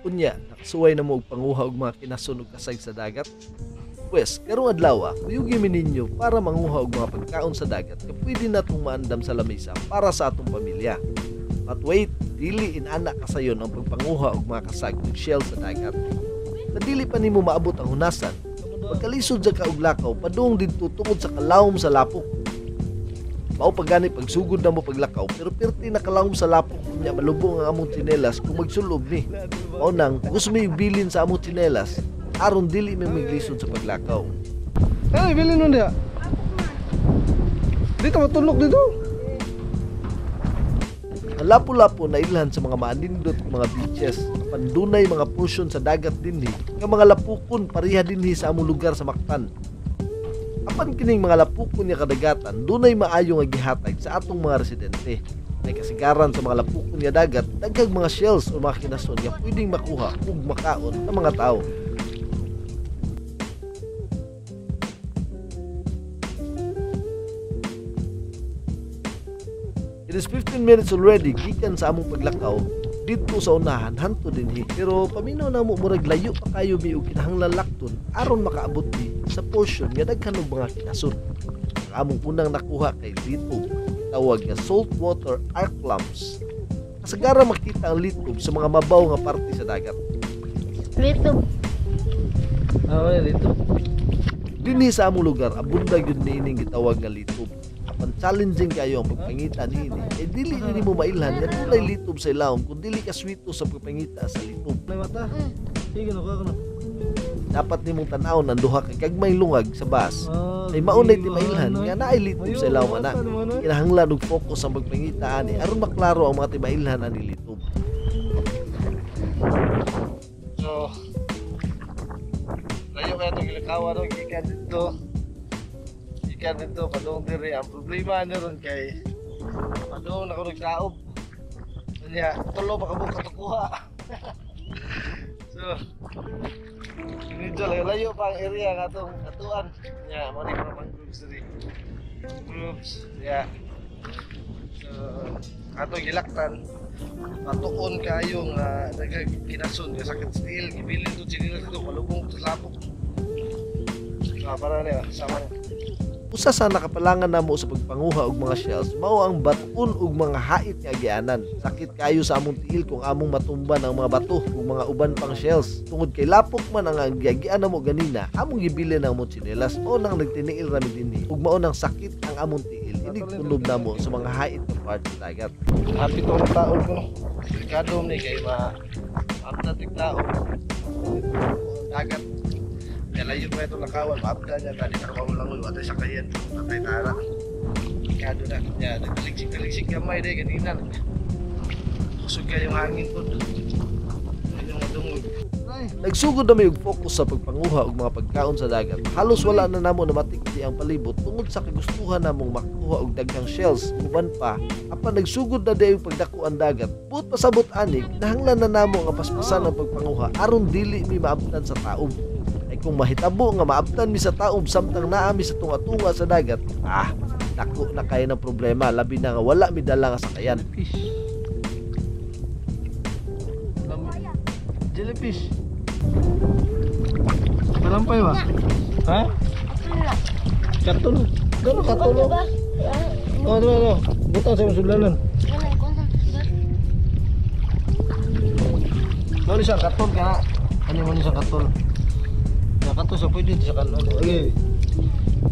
Unya, nakasuway na mo og panguha og mga kinason ug kasag sa dagat? Pwes, karong adlaw, kuyugi mi ninyo para manguha og mga pagkaon sa dagat nga pwede natong maandam sa lamesa para sa atong pamilya. But wait, dili inana kasayon ang pagpanguha og mga kasag ug shell sa dagat. Sa dili pa nimo maabot ang hunasan, pagkalisod sa ka og lakaw padung didto tungod sa kalawom sa lapok. Mao pa gani pagsugod na mo paglakaw, pero pirti na kalawom sa lapok, unya malubong ang among tsinelas kung magsulob ni. Mao nang gusto mi bilin sa among tsinelas aron dili mi maglisod sa paglakaw. Ay, bilin nun diya. Dito matulog dito. Ang lapu-lapo na ilhan sa mga maanindot mga beaches, apan dunay mga portion sa dagat dinhi nga mga lapukon pareha dinhi sa among lugar sa Mactan. Apan kining mga lapukon nga kadagatan dunay maayo nga gihatag sa atong mga residente. May kasigaran sa mga lapukon nga dagat, daghang mga shells o mga kinason nga pwedeng makuha ug makaon ng mga tao. It is 15 minutes already gikan sa among paglakaw didto sa unahan hanto dinhi, pero paminaw namo murag layo pa kayo mi og kinahanglan lakton aron makaabot mi sa portion nga daghan og mga kinason. Ang among unang nakuha kay litob, tawag nga saltwater ark clams. Kasagara makita ang litob sa mga mabaw nga parte sa dagat. Litob. Ah, litob. Dinhi sa among lugar abunda gyud niining gitawag nga litob. Apan challenging kayo ang pagpangita niini. Eh dili ni mo mailhan nga dunay litob sa ilawom kung dili ka swito sa pagpangita sa litob. May mata. Sige no ka no. Dapat nimong tan-awon ang duha ka gagmay lungag sa bas. Ay maunay ti mailhan nga naay litob sa ilawom ana. Kinahanglan og focus ang pagpangita ani aron maklaro ang mga timailhan ani litob. So layo kay itong gilakawan no, gikan dito. Gikan dito padung diri. Ang problema ni ron kay padung na ko nagtaob. Unya tulo pa ka buok katukuha. So medyo layo pa ang area nga atong atuan. Nya mo ni mga mangroves diri. Mangroves, yeah. So atong gilaktan patuon kayo nga daghang kinason nga sakit sa tiil, gibilin to tsinelas dito malubong sa lapok. Para niya sama niya. Usa sa nakapalangan namo sa pagpanguha og mga shells mao ang baton ug mga hait nga agianan. Sakit kayo sa among tiil kung among matumban ang mga bato ug mga uban pang shells. Tungod kay lapok man ang agianan namo ganina, among gibilin ang among tsinelas. Mao nang nagtiniil ra mi dinhi ug mao nang sakit ang among tiil inig tunob namo sa mga hait nga part sa dagat. Happy tong taon ko. Delikado ni kay ma abda tao. Dagat. Layo pa itong lakawan, maabda niya, tali na lang uy, watay sakayan, patay tara. Delikado na. Ya, nagtaligsik-taligsik gamay day ganina. Kusog kayo yung hangin po. Yung madungog. Nagsugod na may og focus sa pagpanguha og mga pagkaon sa dagat. Halos wala na namo namatikti ang palibot tungod sa kagustuhan namong makuha og daghang shells uban pa. Apan nagsugod na dayon pagdako ang dagat. Buot pasabot ani, kinahanglan na namo nga paspasan ang pagpanguha aron dili mi maabtan sa taob. Ay kung mahitabo nga maabtan mi sa taob samtang naa mi sa tunga-tunga sa dagat, dako na kayo ng problema, labi na nga wala mi dala nga sakayan. Fish. Jellyfish. Malampay ba? Ha? Katol. Gano katol? Oh, ano ano? Butang sa sudlanan. Mao ni siya katol ka. Ano mo ni siya katol? Katol sa pwede sa kanon. Okay.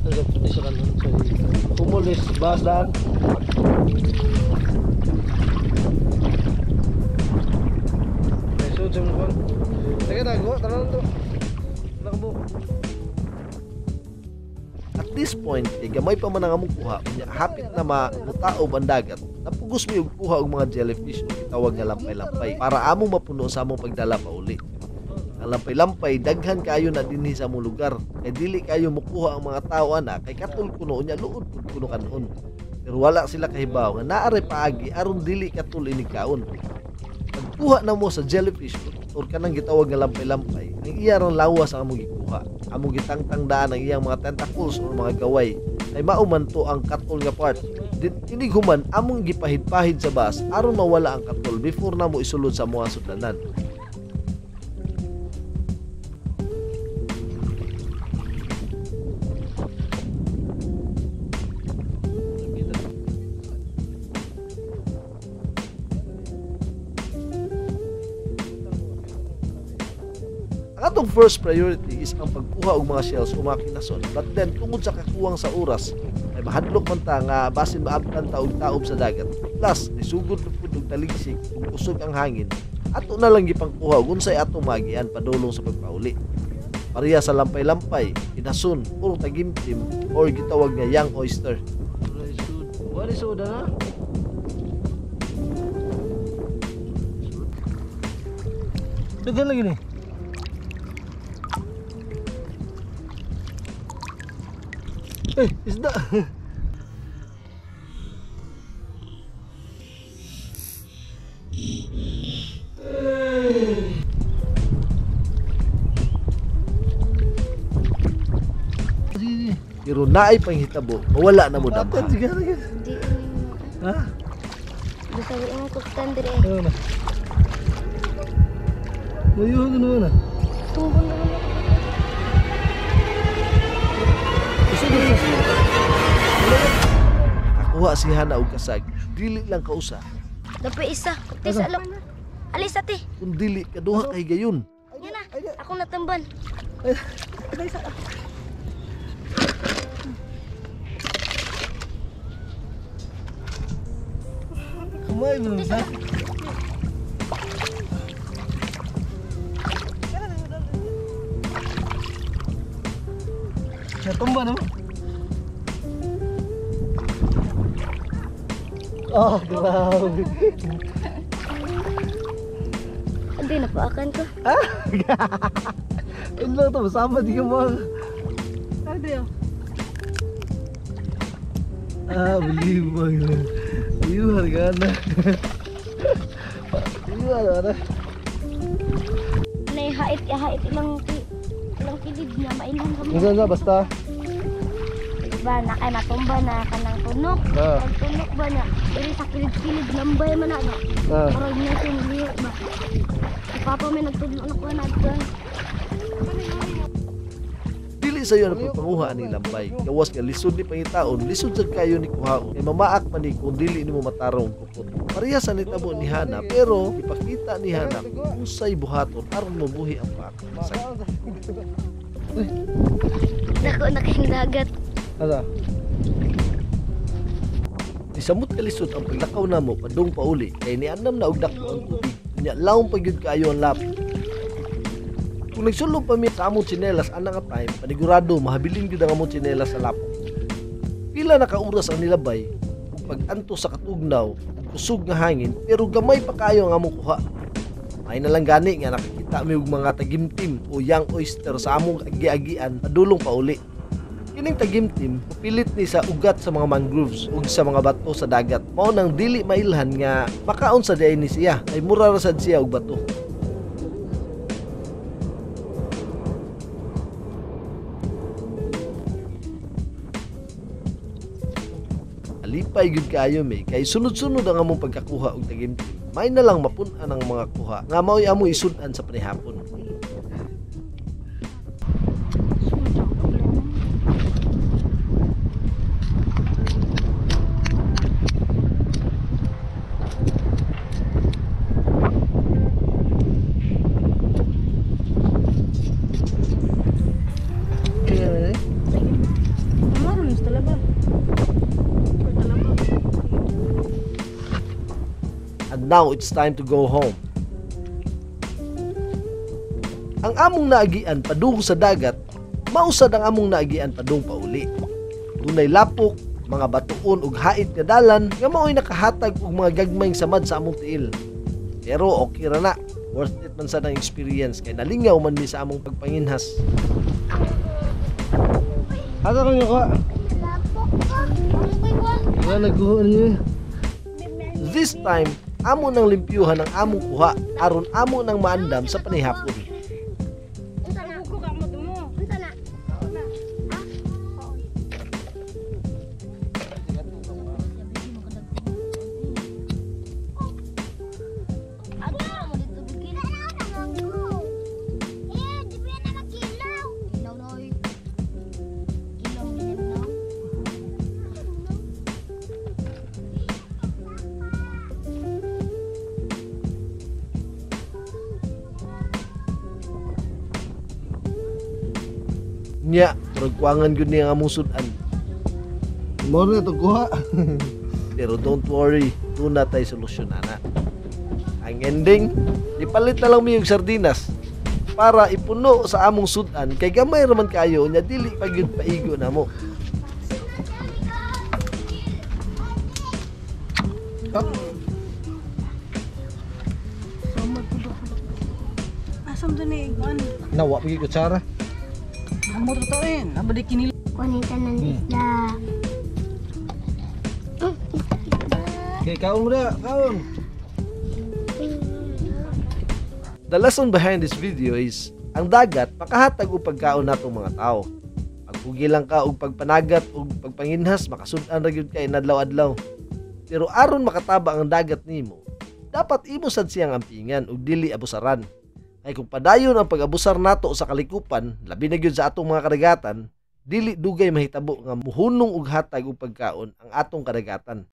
Sa pwede sa kanon. Kumulis bas daan. Sud sa mga. Teka dago, tanan to. Nakabo. At this point, kay gamay pa man ang among kuha, unya hapit na mamutaob ang dagat, napugos mi og kuha og mga jellyfish o gitawag nga lampay-lampay para among mapuno sa among pagdala pauli. Ang lampay-lampay daghan kaayo na dinhi sa among lugar, kay dili kaayo mokuha ang mga tawo ana kay katul kuno unya luod pud kuno kanon. Pero wala sila kahibaw nga naa ray paagi aron dili katul inig kaon. Pagkuha namo sa jellyfish or kanang gitawag nga lampay-lampay, ang iya rang lawas ang among gikuha. Among gitangtang daan ang iyang mga tentacles or mga gaway ay mao man to ang katol nga part. Inig human among gipahid-pahid sa bas aron mawala ang katol before namo isulod sa among sudlanan. Ang atong first priority is ang pagkuha og mga shells o mga kinason. But then tungod sa kakuwang sa oras ay mahadlok man ta nga basin maabtan ta og taob sa dagat. Plus nisugod na pud og taligsik ug kusog ang hangin. Ato na lang gipangkuha og unsay atong maagian padulong sa pagpauli. Pareha sa lampay-lampay, kinason, puro tagimtim or gitawag nga young oyster. What is soda na? Daghan lagi ni. Eh, isda. Pero naay panghitabo, mawala na mo damha. Sige, sige. Di Ha? Gusto ko imong kuptan dire. Ano na? Mayuhan na naman ah. Tumbon naman ako. Nakakuha si Hana og kasag, dili lang kausa. Dapat isa. Kupti sa alok. Alis ate. Kung dili kaduha kay gayon. Yan na. Ako natamban. Kumain mo naman sa. Natumba naman. Oh, grabe. Hindi, napaakan ko. Ah! Ayun lang ito, masama di ka mga... Ano yun? Ah, believe mo. Ayun, harga na. Ayun, ano na. Naihait, ihait ilang ilang kilid niya, mailan kami. Minsan na, basta. Diba, na kay matumba na kanang tunok. Ah. Pag tunok ba niya, dili sa kilid-kilid, lambay man na. No? Ah. Parang niya sumiliyo ba. Si Papa may nagtudlo na kuha na dyan. Dili sayo ang pagpanguha ani lambay. Gawas nga lisod ni pangitaon, lisod sad kayo ni kuhaon. Kay mamaak man ni kung dili nimo matarong kupot. Pareha sa nitabo ni Hana, pero ipakita ni Hana kung unsay buhaton aron mabuhi ang paak. Dako na kayong dagat. Asa? Nisamot ka lisod ang paglakaw namo padung pauli kay nianam na og dako ang tubig. Nya lawom pa gyud kaayo ang lap. Kung nagsulong pa mi sa among tsinelas ana nga time, panigurado mahabilin gyud ang among tsinelas sa lapok. Pila na ka oras ang nilabay ug pag-antos sa katugnaw ug kusog nga hangin, pero gamay pa kaayo ang among kuha. May na lang gani nga nakakita mi og mga tagimtim o young oyster sa among agi-agian padulong pauli. Kining tagimtim pilit ni sa ugat sa mga mangroves ug sa mga bato sa dagat. Mao nang dili mailhan nga makaon sa diay ni siya kay mura ra sad siya og bato. Alipay gyud kaayo mi kay sunod-sunod ang among pagkakuha og tagimtim. May na lang mapun-an ang mga kuha nga mao'y among isud-an sa panihapon. And now it's time to go home. Ang among naagian padung sa dagat, mausad ang among naagian padung pauli. Dunay lapok, mga batuon ug hait nga dalan nga mao'y nakahatag og mga gagmayng samad sa among tiil. Pero okay ra na, worth it man sad ang experience kay nalingaw man mi sa among pagpanginhas. Asa ron yung kuha? Lapok ko. Wala nagkuha ninyo eh. This time, amo nang limpyuhan ang among kuha aron amo nang maandam sa panihapon. Unsa na? Unsa na? Unya, murag kuwangan gyud ni ang among sud-an. Mao na to kuha. Pero don't worry, duna tay solusyon ana. Ang ending, nipalit na lang mi og sardinas para ipuno sa among sudan kay gamay raman kayo, nya dili pa gyud paigo namo. Asam to ni Iguan. Nawa pagi kutsara. Amo to to eh. Abalik kinil. Kunin tanan isda. Isda, isda. Okay, kaon mo na, kaon. The lesson behind this video is, ang dagat makahatag og pagkaon natong mga tao. Pagpugi lang ka og pagpanagat og pagpanginhas, makasud-an ra gyud kay inadlaw-adlaw. Pero aron makataba ang dagat nimo, dapat imo sad siyang ampingan ug dili abusaran. Kay kung padayon ang pag-abusar nato sa kalikupan, labi na gyud sa atong mga kadagatan, dili dugay mahitabo nga muhunong og hatag og pagkaon ang atong kadagatan.